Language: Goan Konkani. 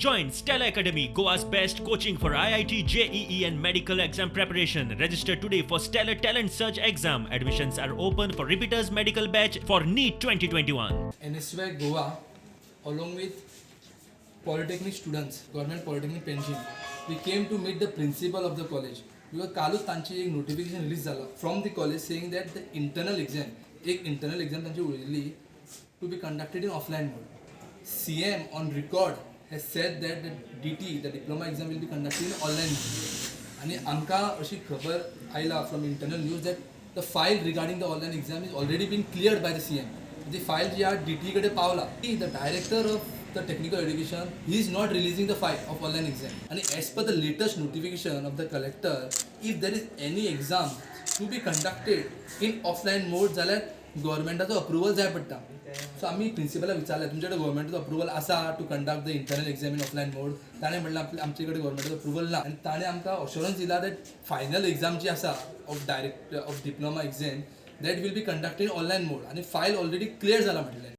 Join Stellar Academy, Goa's best coaching for IIT, JEE, and medical exam preparation. Register today for Stellar Talent Search exam. Admissions are open for repeaters medical batch for NEET 2021. NSUI Goa, along with Polytechnic students, Government Polytechnic Panjim, we came to meet the principal of the college because कालूच तांची एक नोटिफिकेशन रिलीज जाला from the college saying that the internal exam, एक इंटरनल एक्झाम तांची उरयल्ली to be conducted in offline mode. CM on record has said that the DT, the diploma exam, will be conducted in online mode. आणि आमकां अशी खबर आयला from internal news that the file regarding the online exam is already been cleared by the CM. ती फायल जी आहा डी टी कडेन पावला. The director of the technical education, he is not releasing the file of online exam. आणि as per the latest notification of the collector, if there is any exam to be conducted in offline mode जाल्यार गव्हर्मेंटाचो अप्रुवल जाय पडटा. सो आमी प्रिंसिपलाक विचारलें, तुमचे कडेन गव्हर्मेंटाचो अप्रुवल आसा to conduct the internal exam in offline mode? ताणें म्हणलें, आपल्या आमचे कडेन गव्हर्मेंटाचो अप्रुवल ना. आनी ताणें आमकां अश्योरन्स दिला that final exam जी आसा of direct of diploma exam, that will be conducted online mode आनी फायल ऑलरेडी क्लियर जाला म्हटलें.